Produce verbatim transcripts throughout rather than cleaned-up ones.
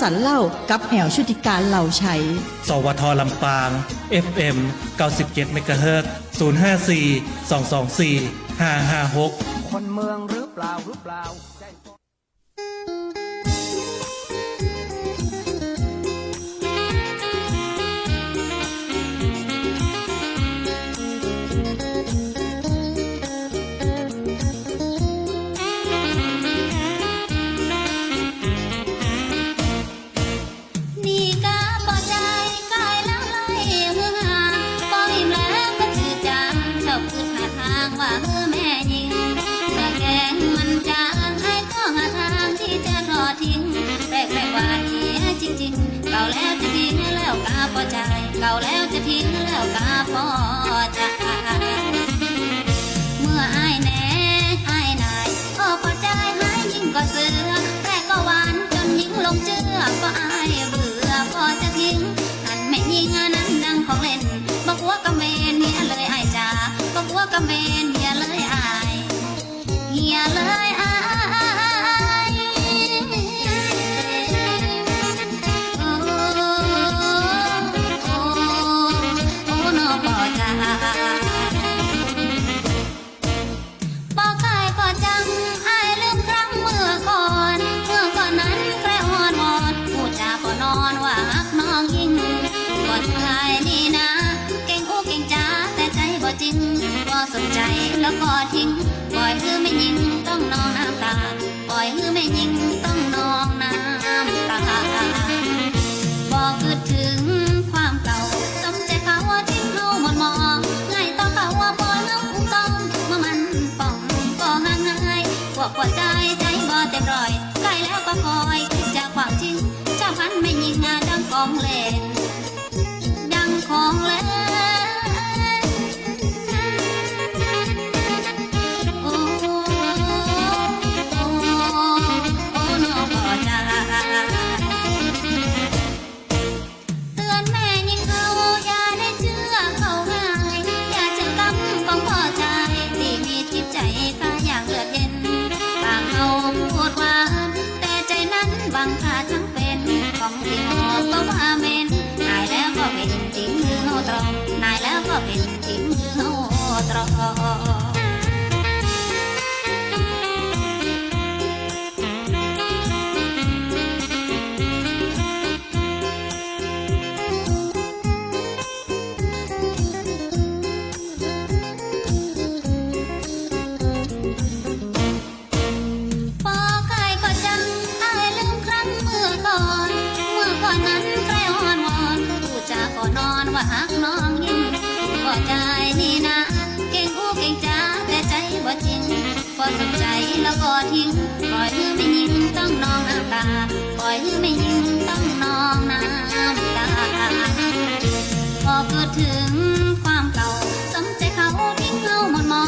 สันเล่ากับแอ๋วชุติการ เหล่าไชย สวท ลำปาง เอฟเอ็ม เก้าสิบเจ็ด เมกะเฮิรตซ์ ศูนย์ห้าสี่ สองสองสี่ ห้าห้าหก คนเมืองหรือเปล่า หรือเปล่า นี่กาป้อจาย ก๋ายแล้วไล่หื้อหา ป้ออิ่มแล้วก็จืดจาง เจ้าคือท่าทางว่าหื้อแม่ญิง เมื่อแกงมันจาง อ้ายก็หาทางตี้จะทอดทิ้ง แปลกๆ ว่าเหียจริงๆ เก่าแล้วจะทิ้งแล้วกาป้อจาย เก่าแล้วจะทิ้งแล้วกาป้อจาย เมื่ออ้ายแหน อ้ายหน่าย อ้อป้อจายหายยิ่งก็เสือ แต่ก็หวานจนยิ่งหลงเจื้อ ป้ออ้ายเบื่อป้อจะทิ้ง หันแม่ญิงอันนั้นดังของเล่น บ่กั๋วกำเวรเหียเลยอ้ายจ๋า บ่กั๋วกำเวรเหียเลยอ้าย เหียเลยอ้าย โอ้ โอ้ โอ้ น้อป้อจ๋า ป้อก๋ายก็จัง อ้ายลืมครั้งเมื่อก่อน เมื่อก่อนนั้นใคร่อ้อนวอน อู้จ๋าป้อนอนว่าฮักน้องยิ่ง ป้อจายนี่นา เก่งอู้เก่งจ๋า แต่ใจ๋บ่จริง บ่สนใจ๋แล้วก็ทิ้ง ปล่อยหื้อแม่ญิงต้องนองน้ำตา ปล่อยหื้อแม่ญิงต้องนองน้ำตา บ่กึ๊ดเถิงความเก่า สมใจ๋เขาทิ้งเฮาหมดหม้อ ไงต่อเขาว่าปล่อยเฮาอุ้มต้อง เมื่อมันป่องก็ห่างหาย พวกป้อจายใจ๋บ่เต็มร้อย ใก้แล้วก็คอย กึ๊ดจากความจริง ชอบหันแม่ญิงดังของเล่น ดังของเล่น โอ้ โอ้ โอ้ น้อป้อจาย เตื๋อนแม่ญิงเฮาอย่าได้เจื้อเขาง่าย อย่าเจื้อกำของป้อจาย ตี้มีทิพย์ใจ๋กาอย่างเลือดเย็น ปากเฮาพูดหวาน แต่ใจ๋นั้นบังอาจทั้ง ของตี้ออกก็ว่าเหม็น หน่ายแล้วก็เป๋นติ่งหื้อเฮาตรอง หน่ายแล้วก็เป๋นติ่งหื้อเฮาตรอง ป้อก๋ายก็จัง อ้ายลืมครั้งเมื่อก่อน เมื่อก่อนนั้นใคร่อ้อนวอน อู้จ๋าป้อนอนว่าฮักน้องยิ่ง ป้อจายนี่นา เก่งอู้เก่งจ๋า แต่ใจ๋บ่จริง บ่สนใจ๋แล้วก็ทิ้ง ปล่อยหื้อแม่ญิงต้องนองน้ำตา ปล่อยหื้อแม่ญิงต้องนองน้ำตา บ่กึ๊ดเถิงความเก่า สมใจ๋เขาทิ้งเฮาหมดหม้อ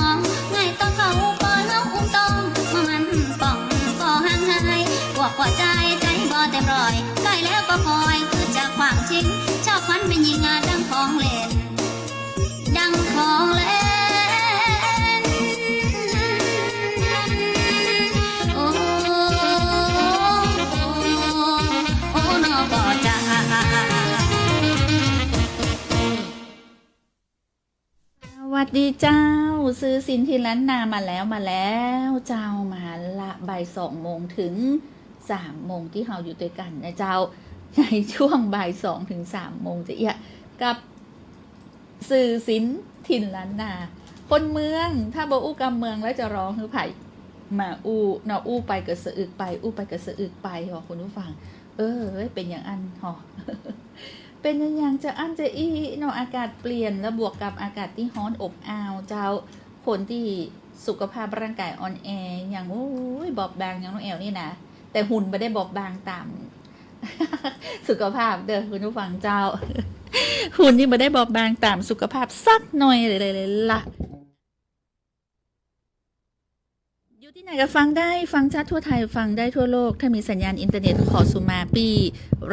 ไงต่อเขาปล่อยเฮาอุ้มต้อง เมื่อมันป่องก็ห่างหาย พวกป้อจายใจ๋บ่เต็มร้อย ใก้แล้วก็คอย กึ๊ดจากความจริง ชอบหันแม่ญิงดังของเล่น ดังของเล่น โอ้ โอ้ โอ้ น้อป้อจาย สวัสดีเจ้า ซื่อสินถิ่นล้านนามาแล้ว มาแล้วเจ้า มาละ บ่ายสองโมงเถิงสามโมงตี้เฮาอยู่ตวยกั๋นนะเจ้า ในช่วงบ่ายสองเถิงสามโมงจะเอี้ยะ กับ ซื่อสินถิ่นล้านนา คนเมือง ถ้าบ่อู้กำเมืองแล้วจะร้องหื้อใผมาอู้เนาะ อู้ไปก็สะอึกไป อู้ไปก็สะอึกไปหอ คุณผู้ฟัง เออ เป๋นอย่างอั้นหอ เป๋นอย่างจะอั้นจะอี้เนาะ อากาศเปลี่ยน แล้วบวกกับอากาศตี้ฮ้อนอบอ้าวเจ้า คนตี้สุขภาพร่างกายอ่อนแอ อย่าง โอ้ย บอบบางอย่างน้องแอ๋วนี่นะ แต่หุ่นบ่ได้บอบบางต๋าม สุขภาพเด้อคุณผู้ฟังเจ้า หุ่นนี่บ่ได้บอบบางต๋ามสุขภาพสักหน่อยเลย เลย เลยละ อยู่ตี้ไหนก็ฟังได้ ฟังชัดทั่วไทย ฟังได้ทั่วโลก ถ้ามีสัญญาณอินเทอร์เน็ต ขอสุมาปี้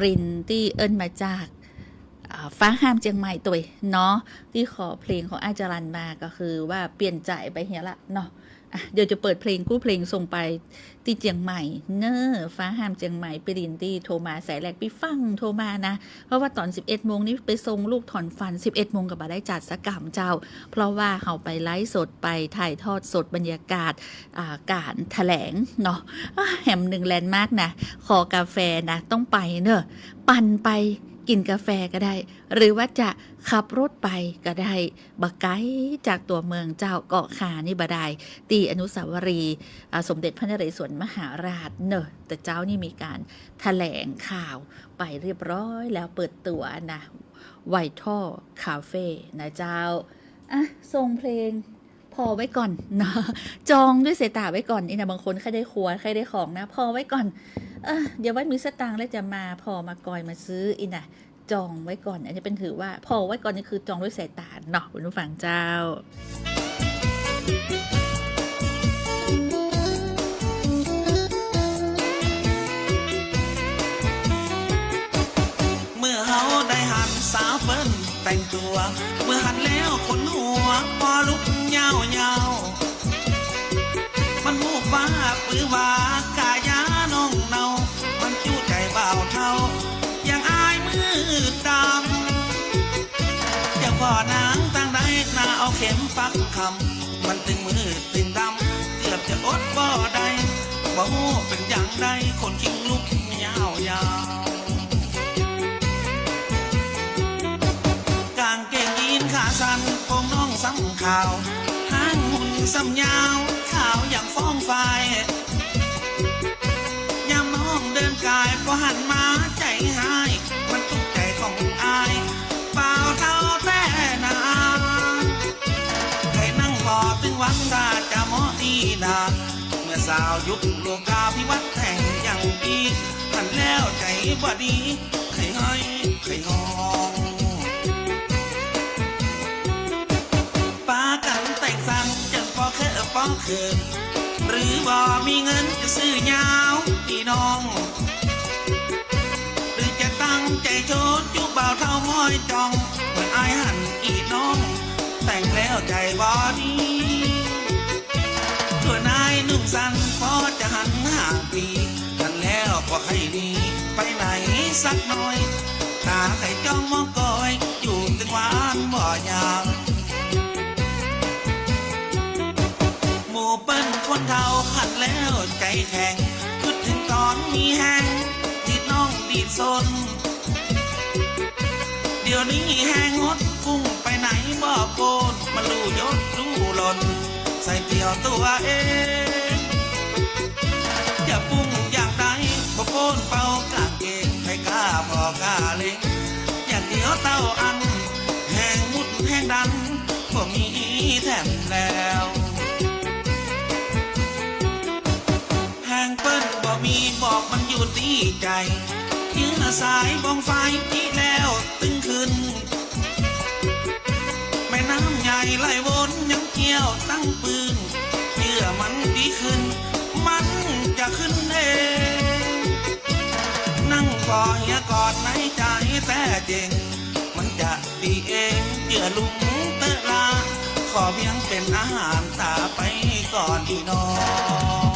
รินตี้เอิ้นมาจาก อ่า ฟ้าห้ามเจียงใหม่ตวยเนาะ ตี้ขอเพลงของอ้ายจรัญมา ก็คือว่าเปลี่ยนใจ๋ไปเหียละเนาะ อ่ะ เดี๋ยวจะเปิดเพลงกู้เพลงส่งไป ตี้เจียงใหม่เน่อ ฟ้าห้ามเจียงใหม่ ปี้หลินตี้โทรมาสายแรก ปี้ฟั่งโทรมานะ เพราะว่าต๋อนสิบเอ็ดโมงนี้ไปส่งลูกถอนฟัน สิบเอ็ดโมงก็บ่ได้จัดสักกำเจ้า เพราะว่าเฮาไปไลฟ์สด ไปถ่ายทอดสดบรรยากาศ อ่า ก๋านแถลงเนาะ อ่า แหมนึ่งแลนด์มาร์คนะ คอกาแฟนะ ต้องไปเน่อ ปั่นไปกิ๋นกาแฟก็ได้ หรือว่าจะขับรถไปก็ได้ บ่ไก๋จากตั๋วเมืองเจ้า เกาะคานี่บ่ดาย ตี้อนุสาวรีย์ อ่า สมเด็จพระนเรศวรมหาราชเน่อ แต่เจ๊านี่มีก๋านแถลงข่าวไปเรียบร้อยแล้ว เปิดตั๋วนะ ไวท์ทอลคาเฟ่นะเจ้า อ่ะ ส่งเพลง ผ่อไว้ก่อนเนาะ จองด้วยสายต๋าไว้ก่อน อี้นะ บางคนใค่ได้ครัว ใค่ได้ของนะ ผ่อไว้ก่อน เออ เดี๋ยวไว้มีสตางค์แล้วจะมา ผ่อมากอยมาซื้อ อี้นะ จองไว้ก่อน อันนี้เปิ้นถือว่า ผ่อไว้ก่อนนี่คือจองด้วยสายต๋าเนาะ คุณผู้ฟังเจ้า เมื่อเฮาได้หันสาวเปิ้นแต่งตั๋ว เมื่อหันแล้วขนหัวปอลุกยาวๆ มันฮู้ว่าปื้อว่าก๋ายาน้องเนา มันจุใจ๋บ่าวเฒ่า อย่างอ้ายมืดดำ เจ้าพ่อนางตางใด หน้าเอาเข็มปักคำ มันตึงมืดตึงดำ เกือบจะอดบ่ได้ บ่ฮู้เป๋นหยังใด ขนคิงลุกยาวๆ ก๋างเก๋งยีนขาสั้น โปงน้องซ้ำขาว หางหุ่นซ้ำยาว ขาวอย่างฟองฝาย ยามน้องเดินก๋าย ปอหันมาใจ๋ฮ้าย มันตุ๊กใจ๋ของอ้าย บ่าวเฒ่าแต๊นา ใผนั่งผ่อตึงวัน ถ้าจะเหมาะอี้นา เมื่อสาวยุคโลกาภิวัตน์แต่งอย่างอี้ หันแล้วใจ๋บ่ดี ใผฮ้าย ใผฮ้อง ปากั๋นแต่งสัน จั่งปอเคิ้นปอเขิน หรือบ่มีเงินจะซื้อยาวปี้น้อง หรือจะตั้งใจ๋โชว์จุบ่าวเฒ่าม้อยจ้อง เมื่ออ้ายหันอี้น้อง แต่งแล้วใจ๋บ่ดี ตัวนายหนุ่มสัน ปอจะหันห้าปี หันแล้วบ่ใค่หนีไปไหนสักหน้อย ต๋าใค่จ้องมองกอย อยู่ตึงวันบ่ยาว หมู่เปิ้นคนเฒ่าหันแล้วใจ๋แข็ง กึ๊ดเถิงต๋อนมีแฮง ดีดน้องดีดซน เดี๋ยวนี้แฮงหด กุ้งไปไหนบ่โป๊น มันลู่ยศลู่หล่น ใส่เตี้ยวตั๋วเอง จะปุ้งอย่างใด บ่โป๊นเป่าก๋างเก๋ง ใผกล้าผ่อกล้าเล็ง อย่างเดียวเต้าอั้น แฮงมุดแฮงดัน บ่มีแถมแล้ว แฮงเปิ้นบ่มี บอกมันอยู่ตี้ใจ๋ เยื่อสายบ่งไฟตี้แล้วตึงขึ้น แม่น้ำใหญ่ไหลวนยังเกี่ยวตั้งปืน เยื่อมันดีขึ้น มันจะขึ้นเอง นั่งผ่อเหียกอดในใจ๋แต๊เจ๋ง มันจะดีเอง เยื่อลุงเต๊อะลา ขอเพียงเป๋นอาหารต๋าไปก่อนอี้น้อง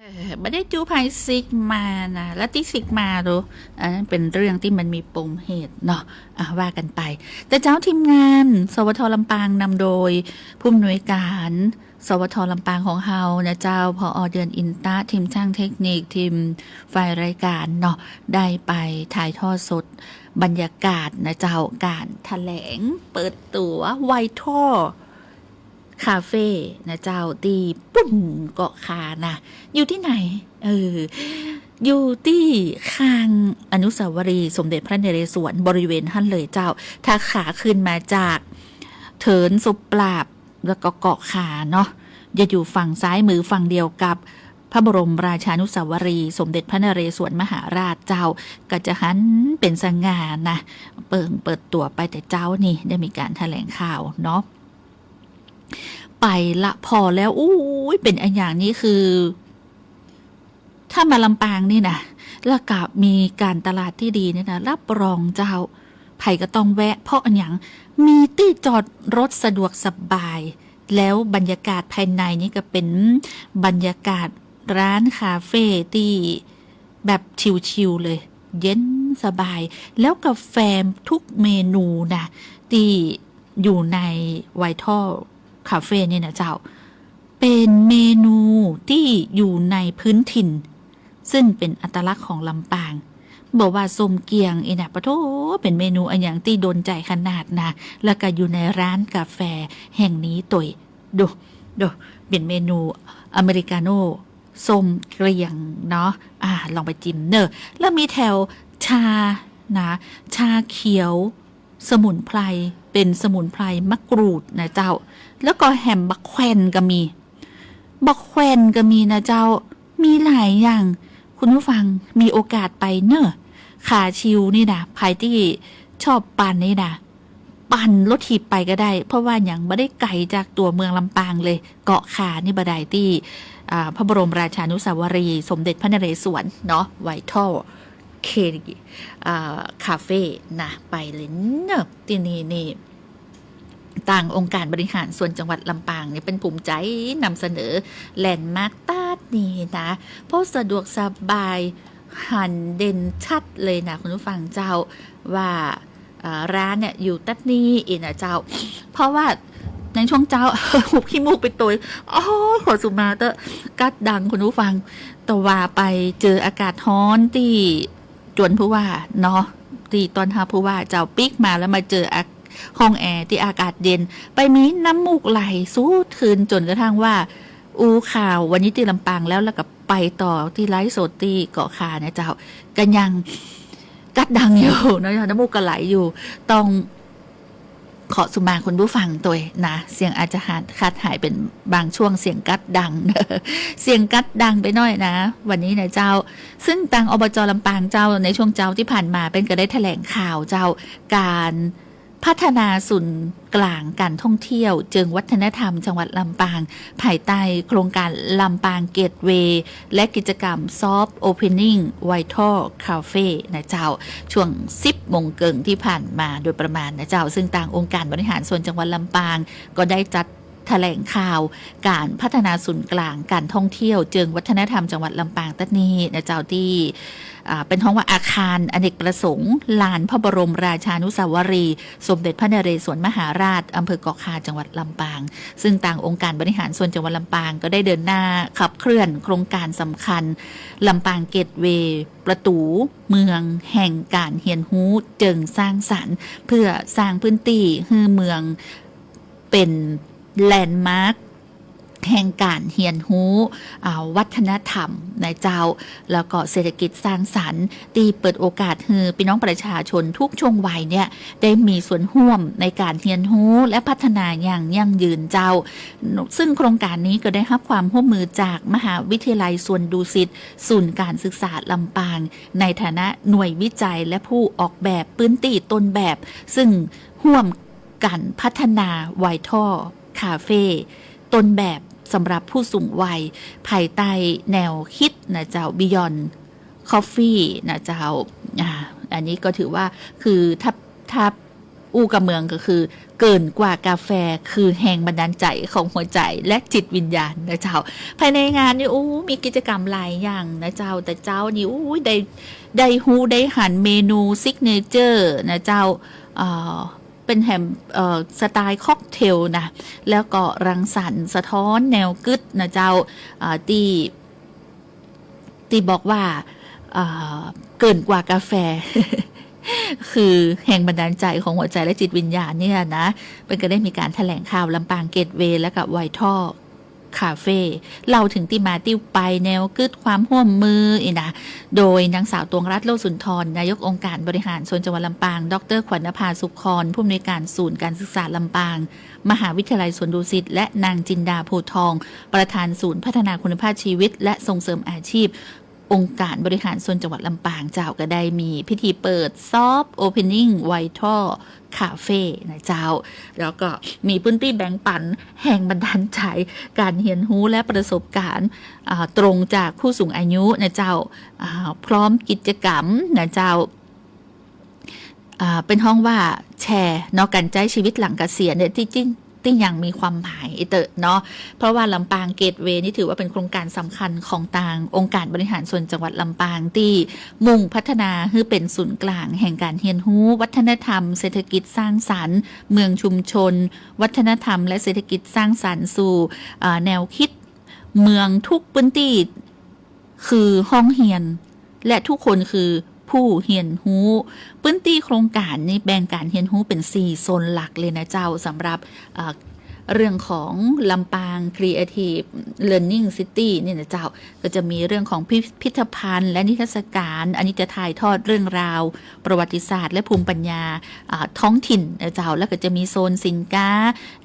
เออ บ่ได้จู๊ไผสิกมานะ แล้วตี้สิกมาดู อันนั้นเป๋นเรื่องตี้มันมีปมเหตุเนาะ อ่ะ ว่ากั๋นไป แต่เจ้า ทีมงาน สวท ลำปาง นำโดยผู้อำนวยการ สวท ลำปางของเฮานะเจ้า ผอ เดือน อินตะ ทีมช่างเทคนิค ทีมฝ่ายรายการเนาะ ได้ไปถ่ายทอดสดบรรยากาศนะเจ้า ก๋านแถลงเปิดตั๋ว ไวท์ทอล คาเฟ่นะเจ้า ตี้ปุ้นเกาะคานะ อยู่ตี้ไหน เออ อยู่ตี้ข้างอนุสาวรีย์สมเด็จพระนเรศวร บริเวณหั้นเลยเจ้า ถ้าขาขึ้นมาจากเถินสุปราบ แล้วก็เกาะคาเนาะ จะอยู่ฝั่งซ้ายมือ ฝั่งเดียวกับพระบรมราชานุสาวรีย์สมเด็จพระนเรศวรมหาราชเจ้า ก็จะหันเป๋นสง่านะ เปิ่งเปิดตั๋วไปแต่เจ๊านี่ ได้มีก๋านแถลงข่าวเนาะ ไปละผ่อแล้ว อู้ย เป๋นอะหยังนี่คือ ถ้ามาลำปางนี่นะ แล้วก็มีก๋านตลาดตี้ดีนี่นะ รับรองเจ้า ใผก็ต้องแวะ เพราะอะหยัง มีตี้จอดรถสะดวกสบาย แล้วบรรยากาศภายในนี่ก็เป๋นบรรยากาศร้านคาเฟ่ตี้แบบชิลๆ เลย เย็นสบาย แล้วกาแฟทุกเมนูนะ ตี้อยู่ในไวท์ทอลคาเฟ่นี่นะเจ้า เป๋นเมนูตี้อยู่ในพื้นถิ่น ซึ่งเป๋นอัตลักษณ์ของลำปาง บ่ว่าส้มเกี้ยงอี้นะ ปะโธ่ เป๋นเมนูอะหยังตี้โดนใจ๋ขนาดนะ แล้วก็อยู่ในร้านกาแฟแห่งนี้ตวย ดู ดู เป๋นเมนูอเมริกาโน่ ส้มเกี้ยงเนาะ อ่า ลองไปจิมเน่อ แล้วมีแถวชานะ ชาเขียว สมุนไพร เป๋นสมุนไพรมะกรูดนะเจ้า แล้วก็แหมบักแคว่นก็มี บักแคว่นก็มีนะเจ้า มีหลายอย่าง คุณผู้ฟังมีโอกาสไปเน่อ ขาชิลนี่นะ ใผตี้ชอบปั่นนี่นะ ปั่นรถถีบไปก็ได้ เพราะว่ายังบ่ได้ไก๋จากตั๋วเมืองลำปางเลย เกาะคานี่บ่ได้ ตี้ อ่า พระบรมราชานุสาวรีย์สมเด็จพระนเรศวรเนาะ ไวท์ทอล เค อ่า คาเฟ่นะ ไปเลยเน่อ ตี้นี่นี่ ตางองค์การบริหารส่วนจังหวัดลำปางเนี่ยเปิ้นภูมิใจ๋นำเสนอแลนด์มาร์คตั๊ดนี่นะ เพราะสะดวกสบาย หันเด่นชัดเลยนะคุณผู้ฟังเจ้า ว่า เอ่อ ร้านเนี่ยอยู่ตั๊ดนี่อี้นะเจ้า เพราะว่าในช่วงเจ๊า หุบขี้มูกไปตวย โอ้ ขอสุมาเต๊อะ ก๊าซดังคุณผู้ฟัง แต่ว่าไปเจออากาศฮ้อนตี้ จวนผู้ว่าเนาะ ตี้ต้อนฮับผู้ว่าเจ้า ปิ๊กมาแล้วมาเจออะ ห้องแอร์ตี้อากาศเย็น ไปมีน้ำมูกไหลสูดคืน จ๋นกระทั่งว่า อู้ข่าววันนี้ตี้ลำปางแล้ว แล้วก็ไปต่อตี้ไลฟ์สดตี้เกาะคานะเจ้า ก็ยังก๊าซดังอยู่เนาะ น้ำมูกก็ไหลอยู่ ต้อง ขอสุมาคุณผู้ฟังตวยนะ เสียงอาจจะหาด ขาดหายเป๋นบางช่วง เสียงก๊าซดัง เสียงก๊าซดังไปหน้อยนะ วันนี้นะเจ้า ซึ่งตาง อบจ ลำปางเจ้า ในช่วงเจ๊าตี้ผ่านมา เปิ้นก็ได้แถลงข่าวเจ้า ก๋านพัฒนาศูนย์กลางก๋านท่องเที่ยวเจิงวัฒนธรรมจังหวัดลำปาง ภายใต้โครงการลำปางเกตเวย์ และกิจกรรมซอฟต์โอเพนนิ่งไวท์ทอลคาเฟ่นะเจ้า ช่วงสิบโมงเกิ่งตี้ผ่านมาโดยประมาณนะเจ้า ซึ่งตางองค์การบริหารส่วนจังหวัดลำปางก็ได้จัดแถลงข่าวก๋านพัฒนาศูนย์กลางก๋านท่องเที่ยวเจิงวัฒนธรรมจังหวัดลำปางตั๊ดนี่นะเจ้า ตี้ อ่า เปิ้นฮ้องว่าอาคารอเนกประสงค์ลานพระบรมราชานุสาวรีย์สมเด็จพระนเรศวรมหาราช อำเภอเกาะคา จังหวัดลำปาง ซึ่งตางองค์การบริหารส่วนจังหวัดลำปางก็ได้เดินหน้าขับเคลื่อนโครงการสำคัญ ลำปางเกตเวย์ ประตู๋เมืองแห่งก๋านเฮียนฮู้เจิงสร้างสรรค์ เพื่อสร้างพื้นตี้หื้อเมืองเป๋นแลนด์มาร์ค แห่งก๋านเฮียนฮู้ อ่า วัฒนธรรมนะเจ้า แล้วก็เศรษฐกิจสร้างสรรค์ ตี้เปิดโอกาสหื้อปี้น้องประชาชนทุกช่วงวัยเนี่ย ได้มีส่วนฮ่วมในก๋านเฮียนฮู้และพัฒนาอย่างยั่งยืนเจ้า ซึ่งโครงการนี้ก็ได้ฮับความฮ่วมมือจากมหาวิทยาลัยสวนดุสิต ศูนย์ก๋านศึกษาลำปาง ในฐานะหน่วยวิจัยและผู้ออกแบบพื้นตี้ต้นแบบ ซึ่งฮ่วมกั๋นพัฒนาไวท์ทอลคาเฟ่ ต้นแบบสำหรับผู้สูงวัย ภายใต้แนวคิดนะเจ้า Beyond Coffee นะเจ้า อ่า อันนี้ก็ถือว่าคือถ้า ถ้า อู้กำเมืองก็คือ เกิ่นกว่ากาแฟ คือแฮงบันดาลใจ๋ของหัวใจ๋และจิตวิญญาณนะเจ้า ภายในงานนี่ อู้ มีกิจกรรมหลายอย่างนะเจ้า แต่เจ๊านี่ อู้ ได้ ได้ฮู้ได้หันเมนูซิกเนเจอร์นะเจ้า เอ่อ เป๋นแหม เอ่อ สไตล์ค็อกเทลนะ แล้วก็รังสรรค์สะท้อนแนวกึ๊ดนะเจ้า เอ่อ ตี้ ตี้บอกว่า เอ่อ เกิ่นกว่ากาแฟ คือแฮงบันดาลใจ๋ของหัวใจ๋และจิตวิญญาณเนี่ยนะ เปิ้นก็ได้มีก๋านแถลงข่าวลำปางเกตเวย์ และกับไวท์ทอลคาเฟ่ เล่าเถิงตี้มาตี้ไป แนวกึ๊ด ความฮ่วมมืออี้นะ โดยนางสาวตวงรัตน์ โลสุนทร นายกองค์การบริหารส่วนจังหวัดลำปาง ดอกเตอร์ ขวัญนภา สุขคอน ผู้อำนวยการศูนย์การศึกษาลำปาง มหาวิทยาลัยสวนดุสิต และนางจินดา ภูทอง ประธานศูนย์พัฒนาคุณภาพชีวิต และส่งเสริมอาชีพ องค์การบริหารส่วนจังหวัดลำปางเจ้า ก็ได้มีพิธีเปิดซอฟต์โอเพนนิ่งไวท์ทอลคาเฟ่นะเจ้า แล้วก็มีพื้นตี้แบ่งปันแฮงบันดาลใจ๋ ก๋านเฮียนฮู้และประสบการณ์ อ่า ตรงจากผู้สูงอายุนะเจ้า อ่า พร้อมกิจกรรมนะเจ้า อ่า เปิ้นฮ้องว่าแชร์เนาะ ก๋านใจ๊ชีวิตหลังเกษียณเนี่ย ตี้จริง ตี้ยังมีความหมายเต๊อะเนาะ เพราะว่าลำปางเกตเวย์นี่ถือว่าเป๋นโครงก๋านสำคัญของตางองค์การบริหารส่วนจังหวัดลำปาง ตี้มุ่งพัฒนาหื้อเป๋นศูนย์กลางแห่งก๋านเฮียนฮู้ วัฒนธรรม เศรษฐกิจสร้างสรรค์ เมืองชุมชน วัฒนธรรมและเศรษฐกิจสร้างสรรค์สู่ อ่า แนวกึ๊ด เมืองทุกพื้นตี้ คือห้องเฮียน และทุกคนคือผู้เฮียนฮู้ พื้นตี้โครงก๋านนี้แบ่งก๋านเฮียนฮู้เป๋นสี่โซนหลักเลยนะเจ้า สำหรับ เอ่อ เรื่องของลำปาง Creative Learning City นี่นะเจ้า ก็จะมีเรื่องของพิพิธภัณฑ์และนิทรรศก๋าน อันนี้จะถ่ายทอดเรื่องราว ประวัติศาสตร์และภูมิปัญญา อ่า ท้องถิ่นนะเจ้า แล้วก็จะมีโซนสินค้า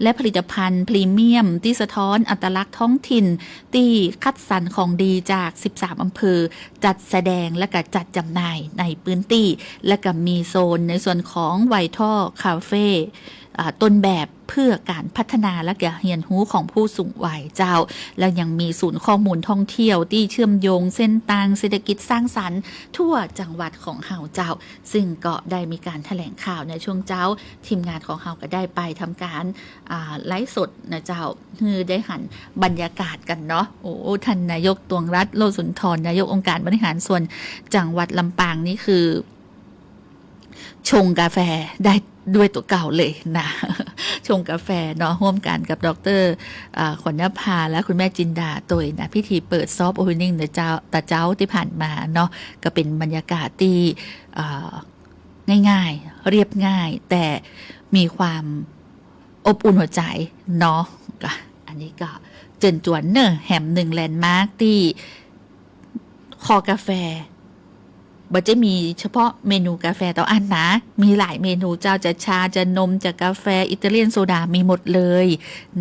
และผลิตภัณฑ์พรีเมียมตี้สะท้อนอัตลักษณ์ท้องถิ่น ตี้คัดสรรของดีจากสิบสามอำเภอ จัดแสดงและก็จัดจำหน่ายในพื้นตี้ และก็มีโซนในส่วนของไวท์ทอลคาเฟ่ อ่า ต้นแบบเพื่อก๋านพัฒนาและก็เฮียนฮู้ของผู้สูงวัยเจ้า และยังมีศูนย์ข้อมูลท่องเที่ยวตี้เชื่อมโยงเส้นตางเศรษฐกิจสร้างสรรค์ทั่วจังหวัดของเฮาเจ้า ซึ่งก็ได้มีก๋านแถลงข่าวในช่วงเจ๊า ทีมงานของเฮาก็ได้ไปทำก๋าน อ่า ไลฟ์สดนะเจ้า หื้อได้หันบรรยากาศกั๋นเนาะ โอ้ ท่านนายกตวงรัตน์ โลสุนทร นายกองค์การบริหารส่วนจังหวัดลำปางนี่คือ ชงกาแฟได้ด้วยตั๋วเก่าเลยนะ ชงกาแฟเนาะ ฮ่วมกั๋นกับดอกเตอร์ อ่า ขวัญนภา และคุณแม่จินดาตวยนะ พิธีเปิดซอฟต์โอเพนนิ่งนะเจ้า ตะเจ๊าตี้ผ่านมาเนาะ ก็เป๋นบรรยากาศตี้ อ่า ง่ายๆ เรียบง่าย แต่มีความอบอุ่นหัวใจ๋เนาะ ก็ อันนี้ก็เจิญจวนเน่อ แหมนึ่งแลนด์มาร์คตี้ คอกาแฟ บ่ใจ้มีเฉพาะเมนูกาแฟเต้าอั้นนะ มีหลายเมนูเจ้า จะชา จะนม จะกาแฟ อิตาเลียนโซดา มีหมดเลย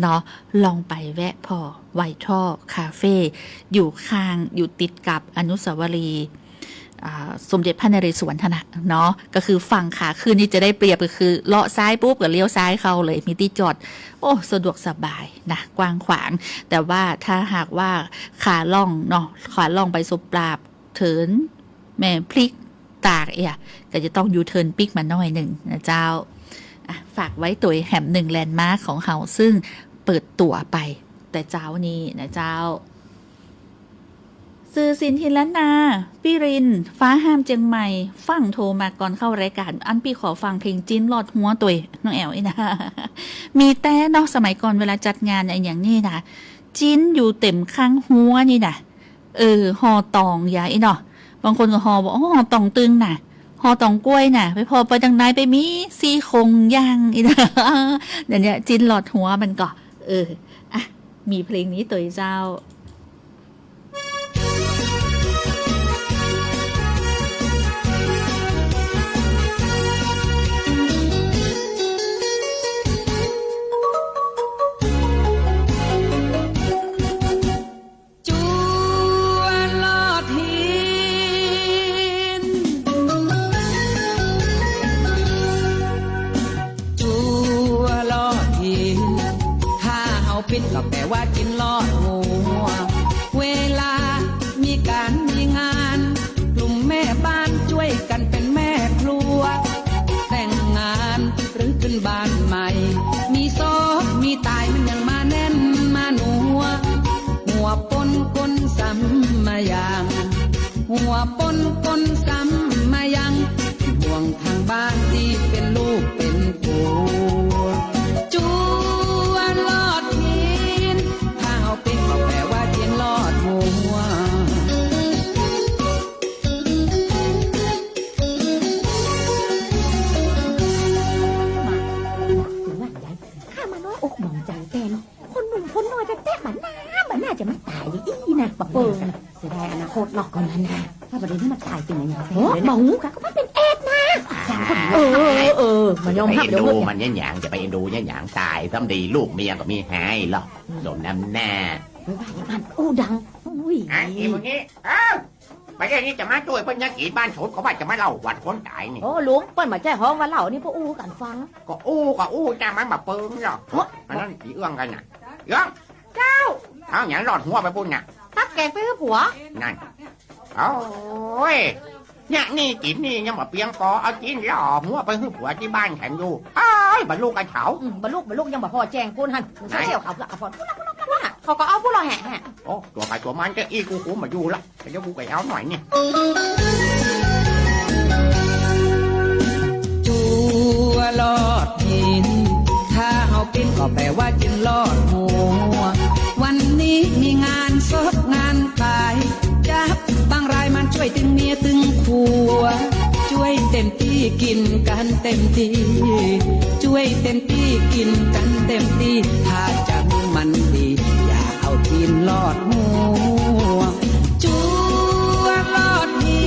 เนาะ ลองไปแวะผ่อ ไวท์ทอลคาเฟ่ อยู่ข้าง อยู่ติดกับอนุสาวรีย์ อ่า สมเด็จพระนเรศวรหั้นน่ะเนาะ ก็คือฝั่งขาขึ้นนี่จะได้เปรียบ ก็คือเลาะซ้ายปุ๊บก็เลี้ยวซ้ายเข้าเลย มีตี้จอด โอ้ สะดวกสบายนะ กว้างขวาง แต่ว่าถ้าหากว่าขาล่องเนาะ ขาล่องไปสบปราบ เถินแม่พริก ตากเอีย ก็จะต้องยูเทิร์นปิ๊กมาหน้อยนึ่งนะเจ้า อ่ะ ฝากไว้ตวยแหมนึ่งแลนด์มาร์คของเฮา ซึ่งเปิดตั๋วไปแต่เจ๊านี้นะเจ้า สื่อสินธินล้านนา ปี้ริน ฟ้าห้ามเจียงใหม่ ฟั่งโทรมาก่อนเข้ารายก๋าน อันปี้ขอฟังเพลงจิ๊นลอดฮั้วตวย น้องแอ๋วอี้นะ มีแต๊เนาะ สมัยก่อนเวลาจัดงานอะหยังนี่นะ จิ๊นอยู่เต็มข้างฮั้วนี่นะ เออ ห่อต๋องยาอี้เนาะ บางคนก็ห่อบอก อ๋อ ห่อต๋องตึงน่ะ ห่อต๋องก๊วยน่ะ ไปผ่อไปตังในไปมีซี่โครงย่างอี้เนาะ เดี๋ยวนี้จิ๊นลอดฮั้วมันก็ เออ อ่ะ มีเพลงนี้ตวยเจ้า จั๊วลอดหิน จั๊วลอดหิน ถ้าเฮาปิ๊ดก็แปลว่าจิ๊นลอดฮั้ว เวลามีก๋านมีงาน กลุ่มแม่บ้านจ้วยกั๋นเป๋นแม่ครัว แต่งงานหรือ ปนปนซ้ำมายัง ห่วงทางบ้านตี้เป๋นลูกเป๋นผัว จั๊วลอดตีน ถ้าเฮาปิ๊กก็แป๋ว่าเจียนลอดหัว ข้ามาน้อยอกหมองใจ๋แตน คนหนุ่มคนน้อยแต๊ๆ บ่าหน้า บ่าหน้าจะมาต๋ายอย่างอี้นะ บ่าเปิง เสียดายอนาคตเนาะ ก็นั้นน่ะ ถ้าบ่าเดี๋ยวนี้มันต๋ายเป๋นอะหยัง โอ้ บ่ฮู้กะ ก็มันเป๋นเอดส์นะ เออ เออ เออ บ่ยอมฮับ เดี๋ยวเอิ้น มันเยียะหยัง จะไปเอ็นดูเยียะหยัง ต๋ายซ้ำดี ลูกเมียก็มีหายหรอก สมน้ำหน้า โอ้ย ว่าอย่างนั้น อู้ดัง อุ้ย อ่ะ อีหมู่นี้ เอ้า บ่าเดี๋ยวนี้จะมาจ้วยเปิ้นเยียะกิ๋นบ้านโฉม ก็ว่าจะมาเล่าประวัติคนต๋ายนี่ โอ้ ลุง เปิ้นบ่ใจ้ฮ้องว่าเล่า อันนี้ป้ออู้กั๋นฟัง ก็อู้ก็อู้ แต่มันบ่าเปิงหรอก โอ้ อันนั้นอีเอื้องกั๋นน่ะ เอื้อง เจ้า เอาหยังลอดหัวไปปู๊นน่ะ ตั๊กแกงไปหื้อผัว นั่น โอ้ย เยียะนี่กิ๋นนี่ยังบ่เปียงปอ เอาจีนลอดหัวไปหื้อผัวตี้บ้านแถมอยู่ เอ้ย บ่ลูกกระเฉา อืม บ่ลูก บ่ลูก ยังบ่ผ่อแจ้งปู๊นหั้น ไหน เสี่ยวๆ เขาเพื่อเอาผ่อน ปู๊นละปู๊นละปู๊นละ เขาก็เอาปู๊นละแหะแหะ โอ้ ตั๋วใผตั๋วมันจะอี้ กูคุมบ่อยู่ละ เดี๋ยวกูไปเอาหน่อยนี่ จั๊วลอดตีน ถ้าเฮาปิ๊กก็แป๋ว่าเจียนลอดหัว วันนี้มีงานศพงานต๋าย จับบั้งรายมาจ้วยตึงเมียตึงผัว จ้วยเต็มตี้กิ๋นกั๋นเต็มตี้ จ้วยเต็มตี้กิ๋นกั๋นเต็มตี้ ถ้าจักมันดี อย่า เอาจีนลอดหัว จั๊วลอดตี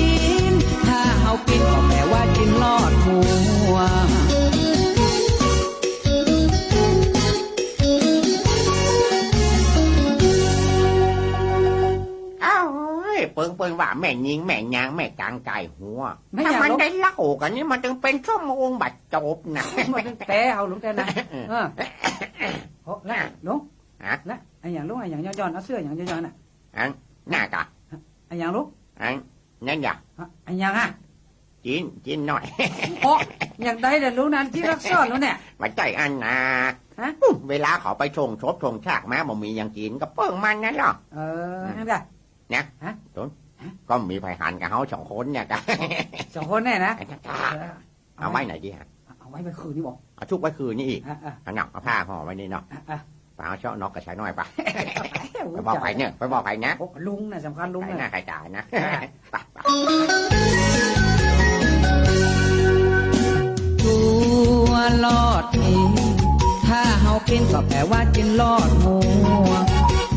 น ถ้าเฮาปิ๊กก็แป๋ว่าเจียนลอดหัว เอ้า เฮ้ย เปิงเปิ้นว่าแม่ญิงแม่ยางแม่ก๋างก๋ายหัว แม่ยาง ถ้ามันได้เล่ากั๋นนี่มันตึงเป๋นชั่วโมงบ่จบนะ มันตึงแต๊เอาลุงแต๊นะ เออ เออ โอ้ นะลุง ฮะ นะ อะหยังลุง อะหยังย้อนๆ เอาเสื้ออะหยังย้อนๆ น่ะ อัน หน้ากะ อะหยังลุง อัน นั้นอย่า อะหยังอะ จีน จีนหน่อย โอ้ อย่างใดเด้อลุง นั้นจีนลักซ้อนลุงเนี่ย บ่ใจ้อันนา ฮะ อู้ เวลาเขาไปส่งศพส่งซากมา บ่มีหยังกิ๋น ก็เปิ้งมันนั่นลอ เออ นั่นกะ นะ ฮะ โต๋น ฮะ ก็มีใผหันกับเฮาสองคนเนี่ยกะ สองคนเนี่ยนะ เออ เอาไว้ไหนดีฮะ เอาไว้ไว้คืนนี้บ่ เอาซุกไว้คืนนี้อีก อ่ะ อ่ะ เอาหนักเอาผ้าห่อไว้นี่เนาะ อ่ะ อ่ะ ไปเอาเชาะนอกกระชายน้อยไป ไปบอกใผเนี่ย ไปบอกใผนะ โอ้ ลุงน่ะสำคัญ ลุงน่ะ ใผหน้าใผต๋านะ อ่ะ ไป ไป จั๊วลอดตีน ถ้าเฮาปิ๊กก็แป๋ว่าเจียนลอดหัว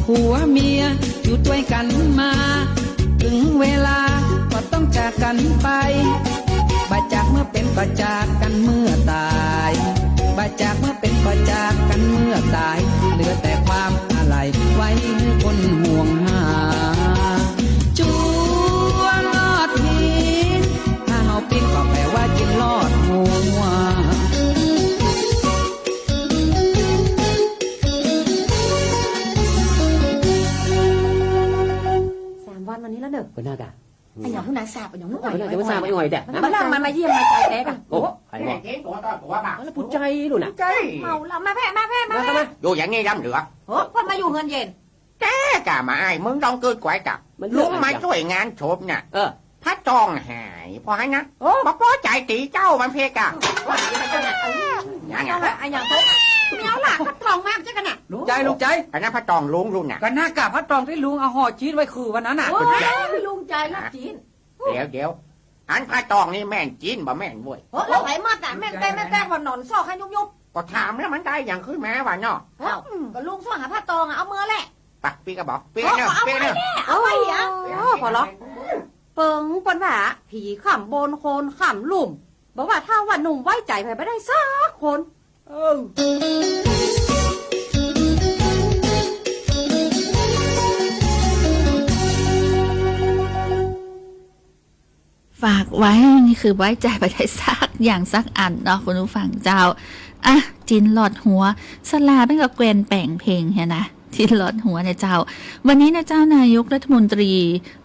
ผัวเมียอยู่จ้วยกั๋นมา เถิงเวลาก็ต้องจากกั๋นไป บ่จากเมื่อเป๋นก็จากกั๋นเมื่อต๋าย บ่จากเมื่อเป๋นก็จากกั๋นเมื่อต๋าย เหลือแต่ความอาลัย ไว้หื้อคนห่วงหา จั๊วลอดตีน ถ้าเฮาปิ๊กก็แป๋ว่าเจียนลอดหัว สามวันมานี้แล้วเน่อ เปิ้นน่ากะ อะหยังพุ้นนา สาบอะหยังพุ้นนา เปิ้นน่าจะมาสาบอะหยังแต๊ บ่าหลังมันมาเยี่ยมมาใจ๋แต๊กะ โอ้ ใผเนี่ย แล้วผู้ใจ๋ลูกน่ะ ใจ๋ เมาแล้ว มาแพ่ มาแพ่ มาแพ่ มา อยู่อย่างนี้ย้ำเหลือ โอ้ เปิ้นมาอยู่เฮือนเย็น แต๊กะมาอ้าย มึงต้องกึ๊ดไกวกะ มันเรื่อง ลุงมาจ้วยงานศพน่ะ เออ ผ้าตองหาย ผ่อหันนะ โอ้ บ่ปอใจ๋ตี๋เจ้ามันเพ่กะ ยังไง เอาละ อะหยังโต๊ะ เมียวละ ผ้าตองมาจ้ะกั๋นน่ะ ลุงใจ๋ ลุงใจ๋ อันนั้นผ้าตองลุง ลุงน่ะ กั๋นน่ากะ ผ้าตองตี้ลุงเอาห่อจีนไว้คือวันนั้นน่ะ โอ้ย ลุงใจ๋ละจีน เดี๋ยว เดี๋ยว อันผ้าตองนี่แม่นจีนบ่แม่นเว้ย โอ้ แล้วใผมัดอะ แม่นแต๊ แม่นแต๊ ว่าหนอนซอกหื้อยุบๆ ก็ถามแล้วมันได้หยังขึ้นมาบ่าเนาะ อ้าว ก็ลุงซอกหาผ้าตองอะ เอาเมือแหละ ไป ปิ๊กกะบ่ ปิ๊กเน่อ เอา ปิ๊กเน่อ เอาไปเหีย โอ้ ผ่อหลอก เปิงเปิ้นว่า ผีข้ามโบน โคนข้ามลุ่ม บ่ว่าถ้าว่าหนุ่มไว้ใจ๋ใผบ่ได้สักคน เออ ฝากไว้ นี่คือไว้ใจ๋บ่ได้สักอย่างสักอันเนาะ คุณผู้ฟังเจ้า อ่ะ จีนลอดหัว สลาเปิ้นก็แกว่นแป๋งเพลงเหียนะ จีนลอดหัวเนี่ยเจ้า วันนี้นะเจ้า นายกรัฐมนตรี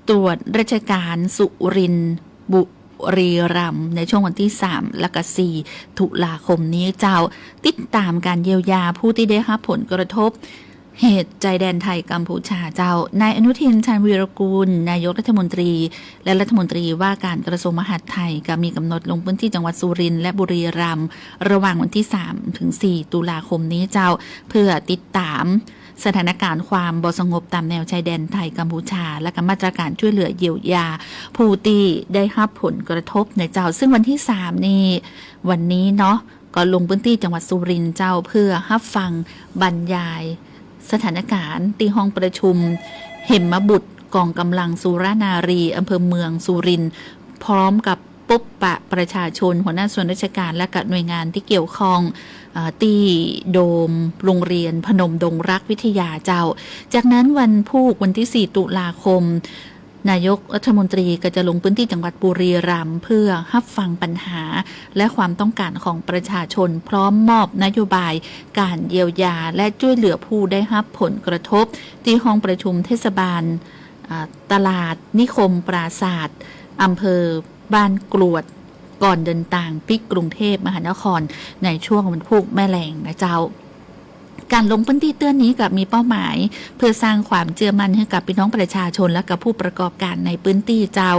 ตรวจราชการสุรินทร์ บุ รีรัมย์ ในช่วงวันตี้สามและก็สี่ตุลาคมนี้เจ้า ติดต๋ามก๋านเยียวยาผู้ตี้ได้ฮับผลกระทบ เหตุชายแดนไทยกัมพูชาเจ้า นายอนุทิน ชาญวีรกูล นายกรัฐมนตรี และรัฐมนตรีว่าการกระทรวงมหาดไทย ก็มีกำหนดลงพื้นที่จังหวัดสุรินทร์และบุรีรัมย์ ระหว่างวันที่สามถึงสี่ตุลาคมนี้เจ้า เพื่อติดต๋ามสถานการณ์ความบ่สงบต๋ามแนวชายแดนไทยกัมพูชา และก็มาตรการช่วยเหลือเยียวยาผู้ตี้ได้ฮับผลกระทบนะเจ้า ซึ่งวันที่สามนี่ วันนี้เนาะ ก็ลงพื้นที่จังหวัดสุรินทร์เจ้า เพื่อฮับฟังบรรยายสถานการณ์ตี้ห้องประชุมเหมบุตรกองกำลังสุรนารี อำเภอเมืองสุรินทร์ พร้อมกับปบปะประชาชน หัวหน้าส่วนราชการ และก็หน่วยงานตี้เกี่ยวข้อง เอ่อ ตี้โดมโรงเรียนพนมดงรักวิทยาเจ้า จากนั้นวันพูกวันที่สี่ตุลาคม นายกรัฐมนตรีก็จะลงพื้นที่จังหวัดบุรีรัมย์ เพื่อฮับฟังปัญหาและความต้องการของประชาชน พร้อมมอบนโยบายการเยียวยาและช่วยเหลือผู้ได้ฮับผลกระทบ ตี้ห้องประชุมเทศบาล อ่า ตลาดนิคมปราสาท อำเภอบ้านกรวด ก่อนเดินตางปิ๊กกรุงเทพมหานคร ในช่วงวันพูกแม่แลงนะเจ้า ก๋านลงพื้นตี้เตื้อนี้ก็มีเป้าหมาย เพื่อสร้างความเจื้อมั่นหื้อกับปี้น้องประชาชน และกับผู้ประกอบก๋านในพื้นตี้เจ้า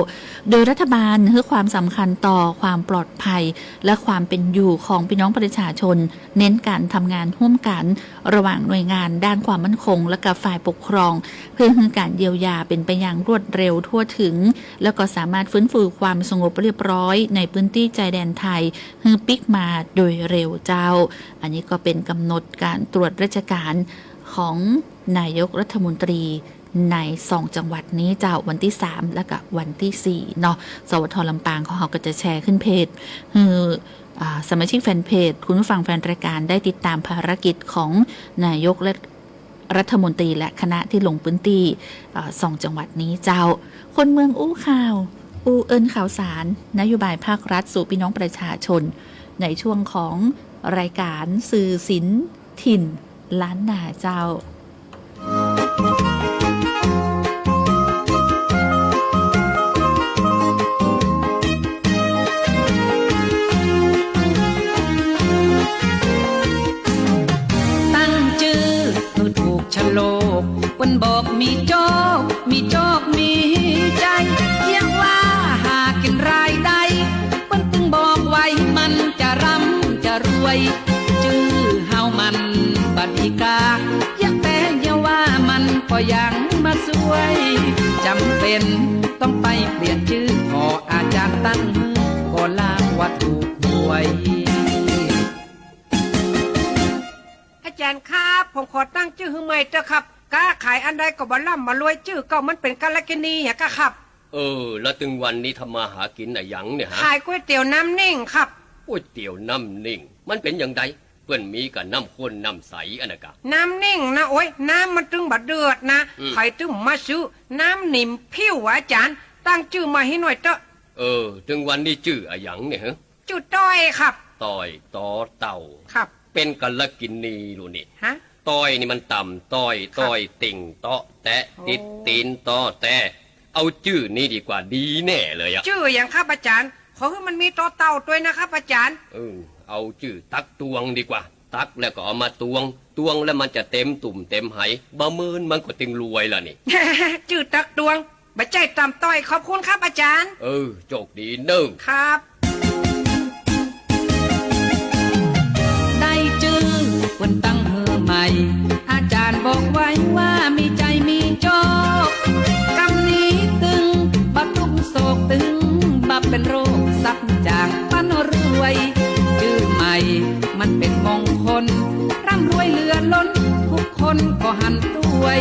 โดยรัฐบาลหื้อความสำคัญต่อความปลอดภัย และความเป๋นอยู่ของปี้น้องประชาชน เน้นก๋านทำงานฮ่วมกั๋นระหว่างหน่วยงานด้านความมั่นคง และกับฝ่ายปกครอง เพื่อหื้อก๋านเยียวยาเป๋นไปอย่างรวดเร็วทั่วถึง แล้วก็สามารถฟื้นฟูความสงบเรียบร้อยในพื้นตี้ชายแดนไทย หื้อปิ๊กมาโดยเร็วเจ้า อันนี้ก็เป๋นกำหนดก๋านตรวจราชการของนายกรัฐมนตรีในสองจังหวัดนี้เจ้า วันที่สาม และก็วันที่สี่เนาะ สวท ลำปางของเฮาก็จะแชร์ขึ้นเพจ หื้อ อ่า สมาชิกแฟนเพจ คุณผู้ฟังแฟนรายการได้ติดต๋ามภารกิจของนายกและ รัฐมนตรีและคณะตี้ลงพื้นตี้ เอ่อ สองจังหวัดนี้เจ้า คนเมืองอู้ข่าว อู้เอิ้นข่าวสาร นโยบายภาครัฐสู่ปี้น้องประชาชน ในช่วงของรายการสื่อศิลป์ถิ่นล้านนาเจ้า ตั้งจื้อหื้อถูกฉลก เปิ้นบอกมีโจค มีโจคมีชัย เยียะว่าหากิ๋นรายได้ เปิ้นตึงบอกไว้มันจะร่ำจะรวย จื้อเฮามันบ่ดีกา เยียะแต่เยียะว่ามันก็ยังมาซวย จ๋ำเป๋นต้องไปเปลี่ยนจื้อ ขออาจ๋ารย์ตั้งหื้อ ก็ลางว่าถูกหวย อาจ๋ารย์ครับ ผมขอตั้งจื้อหื้อใหม่เต๊อะครับ ก๊าขายอันใดก็บ่ร่ำบ่รวย จื้อเก่ามันเป๋นกัลกิณีอะครับ เออ แล้วตึงวันนี้ทำมาหากิ๋นอะหยังเนี่ยฮะ ขายก๋วยเตี๋ยวน้ำนิ่งครับ ก๋วยเตี๋ยวน้ำนิ่ง มันเป๋นอย่างใด เปิ้นมีก้าน้ำข้นน้ำใสอันนั้นกา น้ำนิ่งนะ โอ๊ย น้ำมันตึงบ่เดือดนะ อืม ใผตึงมาซื้อ น้ำนิ่มผิวอะอาจ๋ารย์ ตั้งจื้อใหม่หื้อหน่อยเต๊อะ เออ ตึงวันนี้จื้ออะหยังเนี่ยฮะ จื้อต้อยครับ ต้อย ตอเต่า ครับ เป๋นกัลกิณีลูกนี่ ฮะ ต้อยนี่มันต่ำต้อย ครับ ต้อยติ่งเตาะแตะ โอ้ ติดตี๋นตอแต เอาจื้อนี้ดีกว่า ดีแน่เลยอะ จื้ออะหยังครับอาจ๋ารย์ ขอหื้อมันมีตอเต่าตวยนะครับอาจ๋ารย์ เออ เอาจื้อตั๊กตวงดีกว่า ตั๊กแล้วก็เอามาตวง ตวงแล้วมันจะเต๋มตุ่มเต๋มไห บ่าเมินมันก็ตึงรวยละนี่ จื้อตั๊กตวง บ่ใจ้ต่ำต้อย ขอบคุณครับอาจ๋ารย์ เออ โจคดีเน่อ ครับ ได้จื้อเปิ้นตั้งหื้อใหม่ อาจ๋ารย์บอกไว้ว่ามีชัยมีโจค กำนี้ตึงบ่ตุ๊กข์โศก ตึงบ่เป๋นโรค ทรัพย์จ๋างปันรวย จื้อใหม่มันเป๋นมงคล ร่ำรวยเหลือล้น ทุกคนก็หันตวย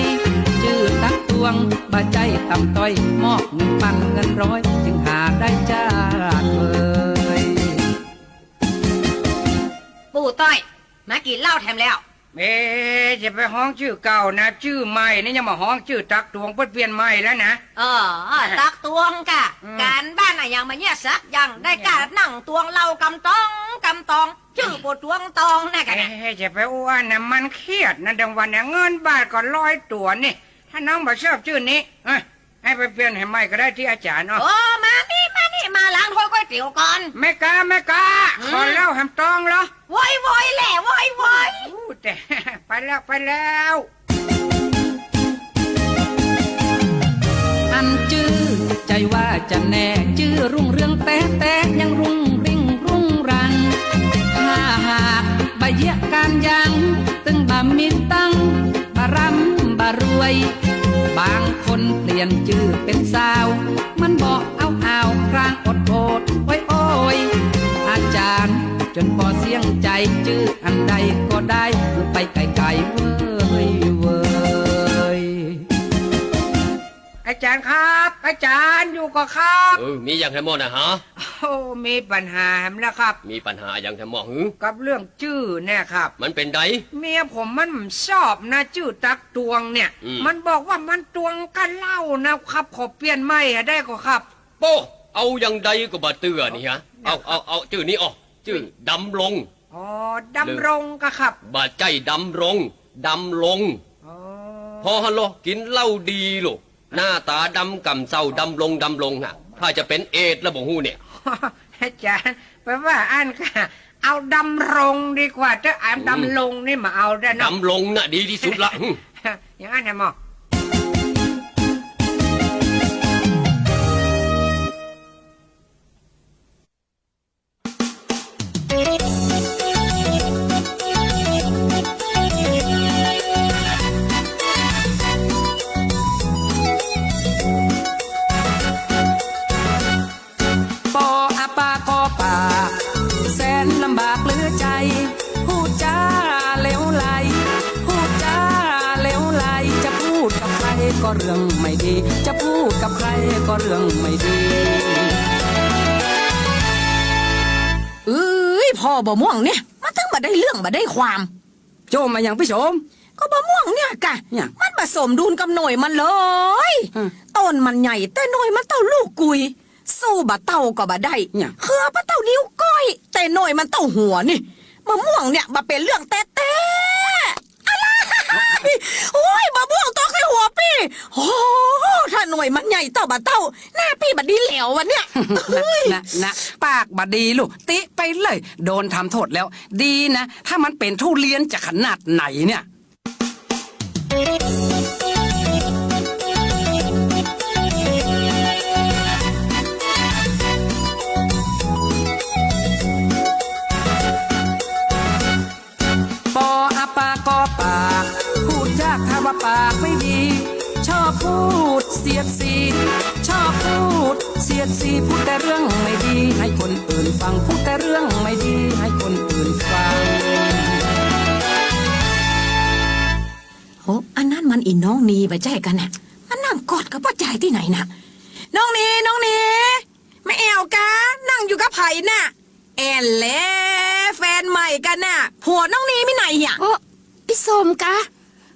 จื้อตั๊กตวง บ่ใจ้ต่ำต้อย มอบเงินปันเงินร้อย จึงหาได้จ้าดเผย ปู่ต้อย มากิ๋นเหล้าแถมแล้ว เอ๊ะ จะไปฮ้องจื้อเก่านะ จื้อใหม่นี่ยังบ่ฮ้องจื้อตั๊กตวง เปิ้นเปลี่ยนใหม่แล้วนะ เออ ตั๊กตวงก่ะ อืม ก๋านบ้านอะหยังบ่เยียะสักอย่าง ได้ก้านั่งตวงเหล้ากำตองกำตอง จื้อปู่ตวงตองนะก่ะนะ เอ๊ะ จะไปอู้อั้นนะ มันเคียดนะ ดังวันเนี่ย เงินบาทก็ลอยตั๋วนี่ ถ้าน้องบ่ชอบจื้อนี้ เอ้ย หื้อไปเปลี่ยนหื้อใหม่ก็ได้ตี้อาจ๋ารย์เนาะ โอ้ มานี่ มานี่ มาล้างถ้วยก๋วยเตี๋ยวก่อน แม่ก๊า แม่ก๊า อืม ขอเหล้าแหมตองเหรอ โว้ย โว้ยแหละ โว้ย โว้ย อู้ แต่ ไปแล้ว ไปแล้ว จะแน่จื้อรุ่งเรืองแต๊ๆ ยังรุ่งริ่งรุ่งรัง ถ้าหากบ่เยียะก๋านยัง ตึงบ่มีตังค์ บ่ร่ำบ่รวย บางคนเปลี่ยนจื้อเป๋นสาว มันบ่เอาอาว ครางอดโอด โอ๊ยโอ๊ย อาจ๋ารย์จ๋นปอเสี้ยงใจ๋ จื้ออันใดก็ได้ หื้อไปไก๋ๆ เว้ยเว้ย อาจ๋ารย์ครับ อาจ๋ารย์อยู่ก่อครับ เออ มีหยังแหมหม้อนะฮะ โอ้ มีปัญหาแหมแล้วครับ มีปัญหาหยังแหมหม้อหือ กับเรื่องจื้อเนี่ยครับ มันเป๋นใด เมียผมมันบ่ชอบนะ จื้อตั๊กตวงเนี่ย อืม มันบอกว่ามันตวงกับเหล้านะครับ ขอเปลี่ยนใหม่อะได้ก่อครับ โป้ เอาอย่างใดก็บ่เตื้อนี่ฮะ เอา เอา เอาจื้อนี้ออก จื้อดำรง อ๋อ ดำรงก่อครับ บ่ใจ้ดำรง ดำรง อ๋อ ผ่อหั้นลอ กิ๋นเหล้าดีโล หน้าต๋าดำก่ำเซา ดำรง ดำรงนะ ถ้าจะเป๋นเอดส์แล้วบ่ฮู้เนี่ย อาจ๋ารย์ แป๋ว่าอั้นก่ะ เอาดำรงดีกว่า เจ้า อัน อืม ดำรงนี่บ่เอาได้เนาะ ดำรงน่ะดีตี้สุดละ อย่างนั้นแหมหม้อ ปออาปาก็ปาก แสนลำบากเหลือใจ๋ พูดจ๋าเหลวไหล พูดจ๋าเหลวไหล จะพูดกับใครก็เรื่องไม่ดี จะพูดกับใครก็เรื่องไม่ดี เอ้ย พ่อบ่าม่วงเนี่ย มันตึงบ่ได้เรื่องบ่ได้ความ โจ้มาหยังปี้สม ก็บ่าม่วงเนี่ยก่ะ หยัง มันบ่สมดุลกับหน่วยมันเลย อืม ต้นมันใหญ่ แต่หน่วยมันเต้าลูกกุย สู้บ่าเต้าก็บ่ได้ หยัง เขือบ่าเต้านิ้วก้อย แต่หน่วยมันเต้าหัวนี่ บ่าม่วงเนี่ยบ่าเป๋นเรื่องแต๊ๆ อะไร โอ๊ย บ่าม่วงตกใส่หัวปี้ โอ้โห ถ้าหน่วยมันใหญ่เต้าบ่าเต้า หน้าปี้บ่ดีแล้ววะเนี่ย นะ นะ นะ ปากบ่ดีลูก ติไปเลย โดนทำโทษแล้ว ดีนะ ถ้ามันเป๋นทุเรียนจะขนาดไหนเนี่ย ปออาปาก็ปาก พูดยากถ้าว่าปากไม่ดี ชอบพูดเสียดสี ชอบพูดเสียดสี พูดแต่เรื่องไม่ดีให้คนอื่นฟัง พูดแต่เรื่องไม่ดีให้คนอื่นฟัง โห อันนั้นมันอี่น้องนีบ่ใจ้ก่ะน่ะ มันนั่งกอดกับป้อจายตี้ไหนน่ะ น้องนี น้องนี แม่แอ๋วกา นั่งอยู่กับใผน่ะ แอ่นแล แฟนใหม่ก่ะน่ะ ผัวน้องนีมีไหนอะ เออ ปี้สมกา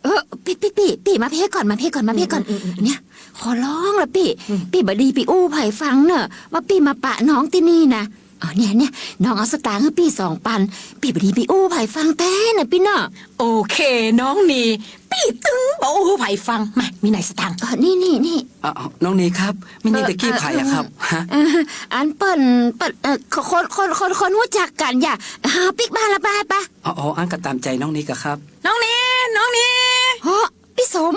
เออ ปี้ ปี้ ปี้ ปี้ มาเพ่ก่อน มาเพ่ก่อน มาเพ่ก่อน อืม อืม อืม เนี่ย ขอร้องละปี้ อืม ปี้บ่ดีปี้อู้ใผฟังเน่อ ว่าปี้มาปะน้องตี้นี่นะ เออ เนี่ย เนี่ย น้องเอาสตางค์หื้อปี้สองปัน ปี้บ่ดีปี้อู้ใผฟังแต๊เน่อปี้เนาะ โอเค น้องนี ปี้ตึงบ่อู้ใผฟัง มา มีไหนสตางค์ เออ นี่ นี่ นี่ เอ่อ น้องนีครับ แม่นี่ตะกี้ใผอะครับ ฮะ เออ อันเปิ้น เปิ้น เอ่อ คน คน คน คนฮู้จักกั๋นอย่า หาปิ๊กบ้านละไป ไป อ๋อ อ๋อ อั้นก็ต๋ามใจ๋น้องนีก่ะครับ น้องนี น้องนี เฮ้อ ปี้สม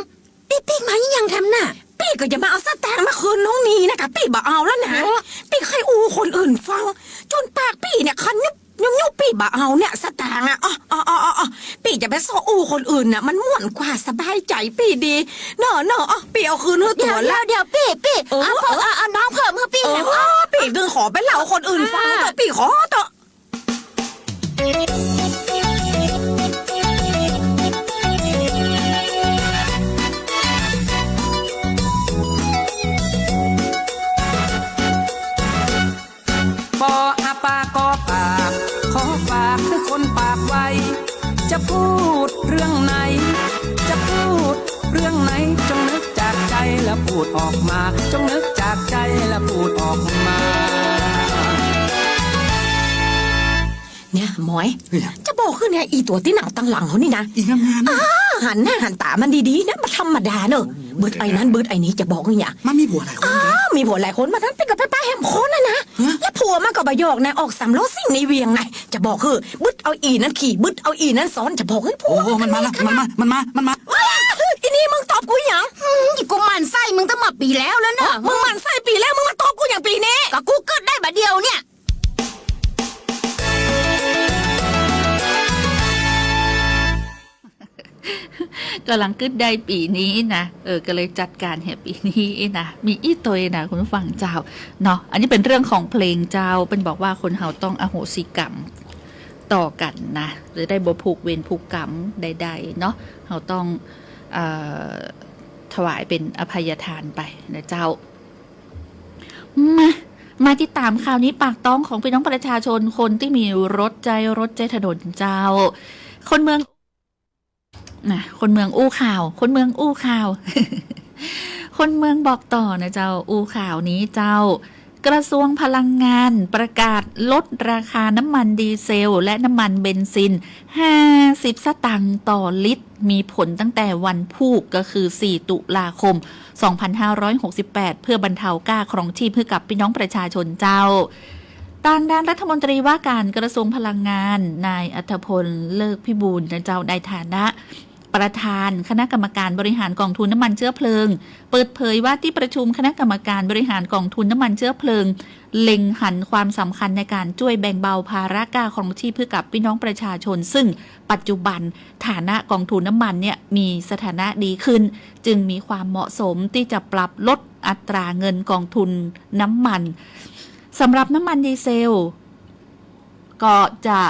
ปี้ปิ๊กมาอี้หยังแถมน่ะ ปี้ก็จะมาเอาสตางค์มาคืนน้องนีนะก่ะ ปี้บ่เอาแล้วนะ เฮ้อ ปี้ใค่อู้คนอื่นฟัง จ๋นปากปี้เนี่ยคันยุบ ยุบ ยุบ ปี้บ่เอาเนี่ยสตางค์อะ อ๋อ อ๋อ ปี้จะไปเซาะอู้คนอื่นน่ะ มันม่วนกว่า สบายใจ๋ปี้ดี เนาะ เนาะ อ๋อ ปี้เอาคืนหื้อตั๋วละ เดี๋ยว เดี๋ยว ปี้ ปี้ เออ เอาเพิ่ม เออ เอา เอาน้องเพิ่มหื้อปี้ เออ แหม อ๋อ ปี้ตึงขอไปเล่าคนอื่นฟังเต๊อะ ปี้ขอเต๊อะ ปออาปาก็ปาก ขอฝากหื้อคนปากไว จะพูดเรื่องไหน จะพูดเรื่องไหน จงนึกจากใจ๋แล้วพูดออกมา จงนึกจากใจ๋แล้วพูดออกมา เนี่ยหมอย เฮ้ย จะบอกหื้อเนี่ย อี่ตั๋วตี้นั่งตังหลังเฮานี่นะ อี่งามๆ นี่ อ่า หันหน้าหันต๋ามันดีๆ นะ บ่ธรรมดาเน่อ โอ้โห บึดไอ้นั้นบึดไอ้นี้ จะบอกหื้อเนี่ย มันมีผัวหลายคน อ่า นะ มีผัวหลายคน วันนั้นปี้ก็ไปปะแหมคนน่ะนะ ฮะ แล้วผัวมันก็บ่หยอกนะ ออกสำล้อซิ่งในเวียงไง จะบอกหื้อ บึดเอาอี่นั้นขี่ บึดเอาอี่นั้นซ้อน จะบอกหื้อ ผัว โอ้โห มันมาละ มันมา มันมา มันมา ว้า อี่นี่มึงตอบกูหยัง อืม อี่กูหมั่นไส้มึงตั้งแต่ปี๋แล้วแล้วเนาะ มึงหมั่นไส้ปี๋แล้ว มึงมาตอบกู กำลังกึ๊ดได้ปี๋นี้นะ เออ ก็เลยจัดก๋านแหมปี๋นี้นะ มีอี้ตวยนะคุณผู้ฟังเจ้า เนาะ อันนี้เป๋นเรื่องของเพลงเจ้า เปิ้นบอกว่าคนเฮาต้องอโหสิกรรมต่อกั๋นนะ จะได้บ่ผูกเวรผูกกรรมใดๆ เนาะ เฮาต้อง เอ่อ ถวายเป๋นอภัยทานไปนะเจ้า มา มาติดต๋ามข่าวนี้ปากต๊องของปี้น้องประชาชนคนตี้มีรถใจ๊รถใจ๊ถนนเจ้า คนเมือง นะ คนเมืองอู้ข่าว คนเมืองอู้ข่าว คนเมืองบอกต่อนะเจ้า อู้ข่าวนี้เจ้า กระทรวงพลังงานประกาศลดราคาน้ำมันดีเซลและน้ำมันเบนซิน ห้าสิบสตางค์ต่อลิตร มีผลตั้งแต่วันพูก ก็คือ สี่ ตุลาคม สองพันห้าร้อยหกสิบแปด เพื่อบรรเทาก้าครองชีพหื้อกับปี้น้องประชาชนเจ้า ตางด้านรัฐมนตรีว่าก๋านกระทรวงพลังงาน นายอัธพล เลิกพิบูลย์นะเจ้า ในฐานะประธานคณะกรรมการบริหารก๋องทุนน้ำมันเจื๊อเพลิง เปิดเผยว่าตี้ประชุมคณะกรรมการบริหารก๋องทุนน้ำมันเจื๊อเพลิง เล็งหันความสำคัญในก๋านจ้วยแบ่งเบาภาระก้าครองชีพหื้อกับปี้น้องประชาชน ซึ่งปัจจุบันฐานะก๋องทุนน้ำมันเนี่ยมีสถานะดีขึ้น จึงมีความเหมาะสมตี้จะปรับลดอัตราเงินก๋องทุนน้ำมัน สำหรับน้ำมันดีเซล ก็จะ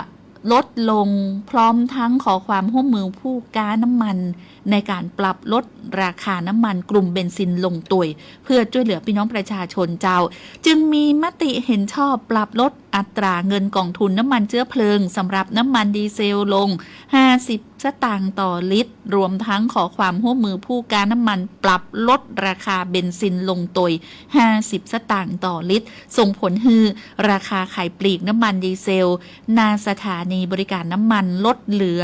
ลดลง พร้อมทั้งขอความฮ่วมมือผู้ก๊าน้ำมัน ในก๋านปรับลดราคาน้ำมันกลุ่มเบนซินลงตวย เพื่อจ้วยเหลือปี้น้องประชาชนเจ้า จึงมีมติเห็นชอบปรับลดอัตราเงินก๋องทุนน้ำมันเจื๊อเพลิง สำหรับน้ำมันดีเซลลง ห้าสิบสตางค์ต่อลิตร รวมทั้งขอความฮ่วมมือผู้ก๊าน้ำมันปรับลดราคาเบนซินลงตวย ห้าสิบสตางค์ต่อลิตร ส่งผลหื้อราคาขายปลีกน้ำมันดีเซล หน้าสถานีบริการน้ำมันลดเหลือ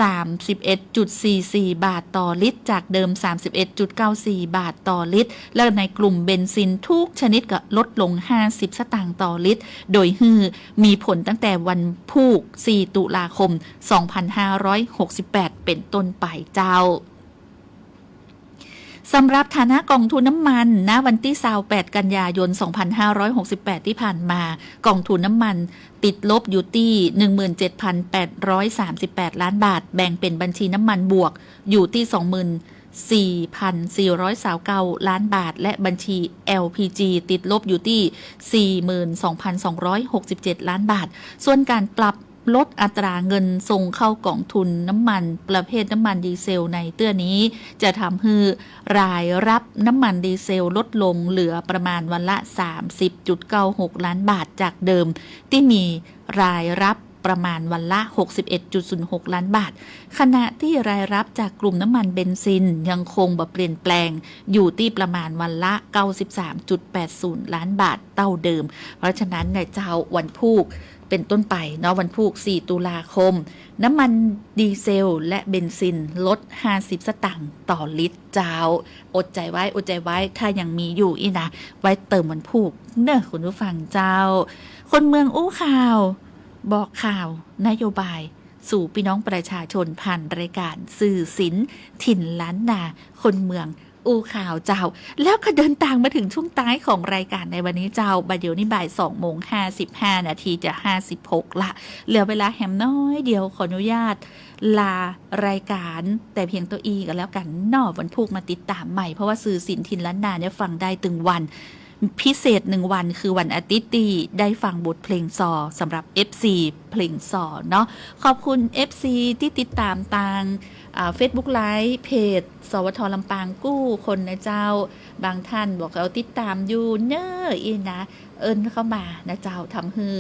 สามสิบเอ็ดจุดสี่สี่บาทต่อลิตร จากเดิม สามสิบเอ็ดจุดเก้าสี่บาทต่อลิตร และในกลุ่มเบนซินทุกชนิดก็ลดลง ห้าสิบสตางค์ต่อลิตร โดยหื้อมีผลตั้งแต่วันพูก สี่ ตุลาคม สองพันห้าร้อยหกสิบแปด เป๋นต้นไปเจ้า สำหรับฐานะก๋องทุนน้ำมัน ณ วันตี้ ซาวแปด กันยายน สองพันห้าร้อยหกสิบแปด ตี้ผ่านมา ก๋องทุนน้ำมันติดลบอยู่ตี้ หนึ่งหมื่นเจ็ดพันแปดร้อยสามสิบแปดล้านบาท แบ่งเป๋นบัญชีน้ำมันบวกอยู่ตี้ สองหมื่นสี่พันสี่ร้อยซาวเก้าล้านบาท และบัญชี แอลพีจี ติดลบอยู่ตี้ สี่หมื่นสองพันสองร้อยหกสิบเจ็ดล้านบาท ส่วนก๋านปรับ ลดอัตราเงินส่งเข้าก๋องทุนน้ำมันประเภทน้ำมันดีเซลในเตื้อนี้ จะทำหื้อรายรับน้ำมันดีเซลลดลงเหลือประมาณวันละ สามสิบจุดเก้าหกล้านบาท จากเดิมตี้มีรายรับประมาณวันละ หกสิบเอ็ดจุดศูนย์หกล้านบาท ขณะตี้รายรับจากกลุ่มน้ำมันเบนซินยังคงบ่เปลี่ยนแปลง อยู่ตี้ประมาณวันละ เก้าสิบสามจุดแปดศูนย์ล้านบาทเต้าเดิม เพราะฉะนั้นเนี่ยเจ้า วันพูก เป๋นต้นไปเนาะ วันพูก สี่ ตุลาคม น้ำมันดีเซลและเบนซินลด ห้าสิบสตางค์ต่อลิตรเจ้า อดใจ๋ไว้ อดใจ๋ไว้ ถ้ายังมีอยู่อี้นะ ไว้เติมวันพูกเน่อคุณผู้ฟังเจ้า คนเมืองอู้ข่าว บอกข่าวนโยบาย สู่ปี้น้องประชาชนผ่านรายก๋านสื่อศิลป์ถิ่นล้านนา คนเมือง อู้ข่าวเจ้า แล้วก็เดินตางมาเถิงช่วงต๊ายของรายก๋านในวันนี้เจ้า บ่ายเดี๋ยวนี้บ่ายสองโมงห้าสิบห้านาที จะห้าสิบหกละ เหลือเวลาแหมน้อยเดียว ขออนุญาตลารายก๋านแต่เพียงเต้าอี้ก็แล้วกั๋นเนาะ วันพูกมาติดต๋ามใหม่ เพราะว่าสื่อศิลป์ถิ่นล้านนาเนี่ยฟังได้ตึงวัน พิเศษหนึ่งวันคือวันอาทิตย์ตี้ได้ฟังบทเพลงซอ สำหรับเอฟซีเพลงซอเนาะ ขอบคุณเอฟซีตี้ติดต๋ามตาง อ่า เฟซบุ๊กไลฟ์ เพจ สวท ลำปางกู้คนนะเจ้า บางท่านบอกเอาติดต๋ามอยู่เน่ออี้นะ เอิ้นเข้ามานะเจ้า ทำหื้อ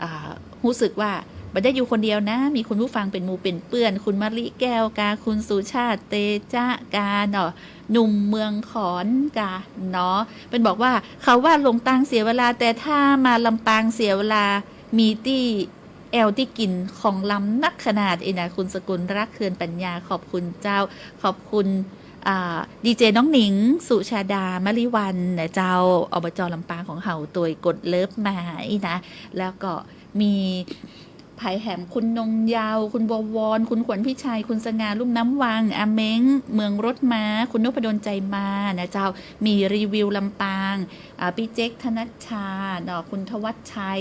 อ่า ฮู้สึกว่าบ่ได้อยู่คนเดียวนะ มีคุณผู้ฟังเป๋นหมู่เป๋นเปื้อน คุณมะลิแก้วกา คุณสุชาติเตจะกาเนาะ หนุ่มเมืองขอนกาเนาะ เปิ้นบอกว่า เขาว่าหลงตางเสียเวลา แต่ถ้ามาลำปางเสียเวลา มีตี้แอวตี้กิ๋นของล้ำนักขนาดอี้นะ คุณสกุลรัก เคือนปัญญา ขอบคุณเจ้า ขอบคุณ อ่า ดีเจน้องหนิง สุชาดา มะลิวัลย์นะเจ้า อบจ ลำปางของเฮา ตวยกดเลิฟมาอี้นะ แล้วก็มี ไผแหม คุณนงเยาว์ คุณบัววร คุณขวัญพิชัย คุณสง่า ลุ่มน้ำวัง อาเม้ง เมืองรถม้า คุณนพดล ใจมานะเจ้า มีรีวิวลำปาง อ่า ปี้เจ๊ก ธนัชชาเนาะ คุณธวัชชัย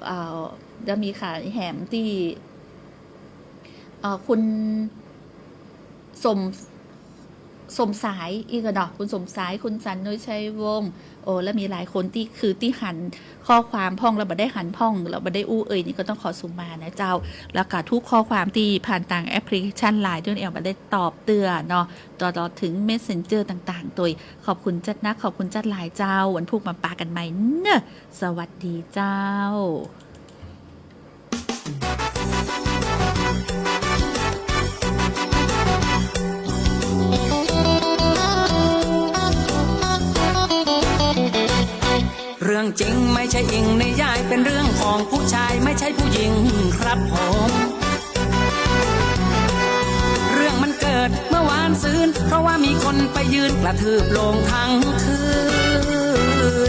เอ่อ แล้วมีใผแหมตี้ เอ่อ คุณสม สมสายอีกอะเนาะ คุณสมสาย คุณสัน นวยชัยวงศ์ โอ้ แล้วมีหลายคนตี้ คือตี้หันข้อความพ่อง แล้วบ่ได้หันพ่อง แล้วบ่ได้อู้เอ่ยนี่ก็ต้องขอสุมานะเจ้า แล้วก็ทุกข้อความตี้ผ่านตางแอปพลิเคชันไลน์ตี้แอลบ่ได้ตอบเตื้อเนาะ ตลอดเถิงเมสเซนเจอร์ต่างๆ ตวย ขอบคุณจัดนัก ขอบคุณจัดหลายเจ้า วันพูกมาปะกั๋นใหม่เนอะ สวัสดีเจ้า เรื่องจริงไม่ใช่อิงนิยาย เป็นเรื่องของผู้ชายไม่ใช่ผู้หญิงครับผม เรื่องมันเกิดเมื่อวานซืน เพราะว่ามีคนไปยืนกระทืบโลงทั้งคื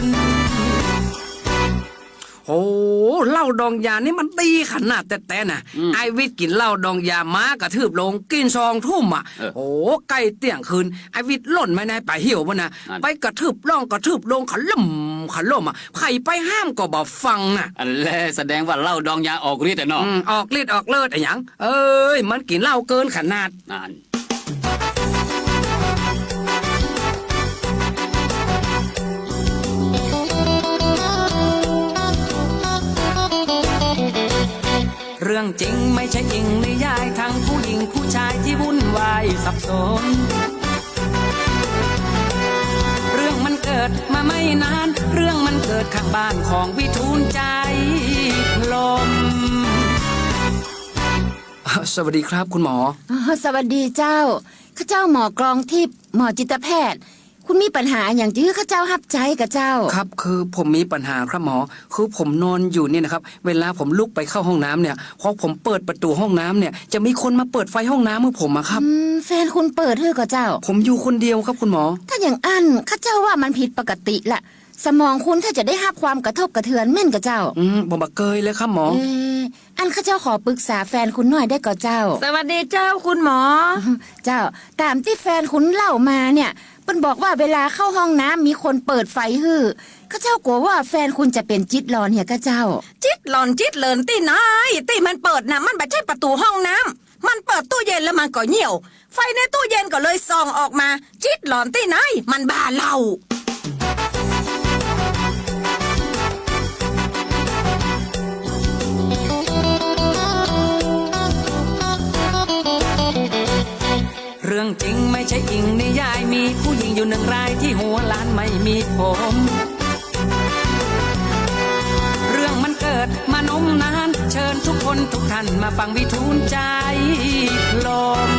น โอ้ เหล้าดองยานี่มันดีขนาดแต๊ๆ น่ะ อืม ไอ้วิทย์กิ๋นเหล้าดองยามากระทืบโลง กิ๋นสองทุ่มอะ เออ โอ้ ใก้เตี้ยงคืน ไอ้วิทย์ล่นไปในป่าเหี่ยวปู๊นน่ะ นั่น ไปกระทืบล่องกระทืบโลง ขะล่มขะล่มอะ ใผไปห้ามก็บ่ฟังน่ะ อันแลแสดงว่าเหล้าดองยาออกฤทธิ์อะเนาะ อืม ออกฤทธิ์ออกเลิศอะหยัง เอ้ย มันกิ๋นเหล้าเกินขนาด นั่น เรื่องจริงไม่ใช่อิงนิยาย ทั้งผู้หญิงผู้ชายที่วุ่นวายสับสน เรื่องมันเกิดมาไม่นาน เรื่องมันเกิดข้างบ้านของวิทูลใจลม สวัสดีครับคุณหมอ อ๋อ สวัสดีเจ้า ข้าเจ้าหมอกรองทิพย์ หมอจิตแพทย์ คุณมีปัญหาอะหยังจะหื้อข้าเจ้าฮับใจ๊ก่อเจ้า ครับ คือผมมีปัญหาครับหมอ คือผมนอนอยู่เนี่ยนะครับ เวลาผมลุกไปเข้าห้องน้ำเนี่ย พอผมเปิดประตู๋ห้องน้ำเนี่ย จะมีคนมาเปิดไฟห้องน้ำหื้อผมอะครับ อืม แฟนคุณเปิดหื้อก่อเจ้า ผมอยู่คนเดียวครับคุณหมอ ถ้าอย่างอั้นข้าเจ้าว่ามันผิดปกติละ สมองคุณถ้าจะได้ฮับความกระทบกระเทือนแม่นก่อเจ้า อืม ผมบ่เกยเลยครับหมอ เอ๊ะ อั้นข้าเจ้าขอปรึกษาแฟนคุณหน่อยได้ก่อเจ้า สวัสดีเจ้าคุณหมอ เจ้า ต๋ามตี้แฟนคุณเล่ามาเนี่ย เปิ้นบอกว่าเวลาเข้าห้องน้ำมีคนเปิดไฟหื้อ ข้าเจ้ากั๋วว่าแฟนคุณจะเป๋นจิตหลอนเหียก่อเจ้า จิตหลอนจิตเหลินตี้ไหน ตี้มันเปิดน่ะ มันบ่ใจ้ประตู๋ห้องน้ำ มันเปิดตู้เย็นแล้วมันก็เยี่ยว ไฟในตู้เย็นก็เลยส่องออกมา จิตหลอนตี้ไหน มันบ้าเหล้า เรื่องจริงไม่ใช่อิงนิยาย มีผู้หญิงอยู่หนึ่งรายที่หัวล้านไม่มีผม เรื่องมันเกิดมานมนาน เชิญทุกคนทุกท่านมาฟังวิทูลใจลม